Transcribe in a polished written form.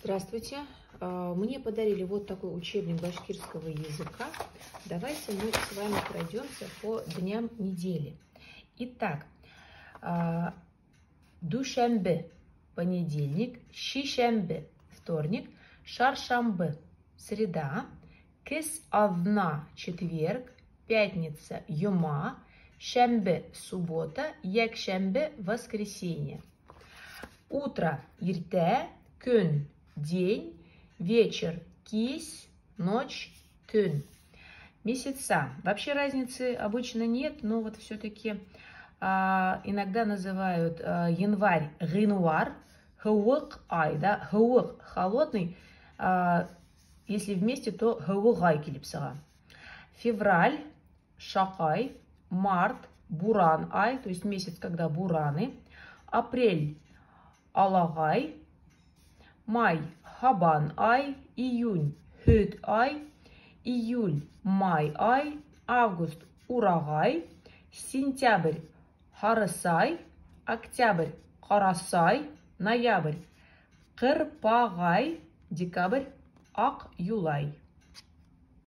Здравствуйте! Мне подарили вот такой учебник башкирского языка. Давайте мы с вами пройдемся по дням недели. Итак, дүшәмбе – понедельник, шишәмбе – вторник, шаршамбы – среда, кес аҙна – четверг, пятница – йома, шәмбе – суббота, йәкшәмбе – воскресенье. Утро – иртә, көн – день, вечер – кис, ночь – төн. Месяца. Вообще разницы обычно нет, но вот все-таки иногда называют январь ғинуар, һыуыҡ ай, да, һыуыҡ холодный, если вместе, то һыуығай килеп сыға. Февраль, шаҡай, март, буран ай, то есть месяц, когда бураны, апрель, алағай, май, һабан ай, июнь, һөт ай, июль, май ай, август, урағай, сентябрь, һарысай, октябрь, ҡарасай, ноябрь, ҡырпағай, декабрь, аҡ юлай.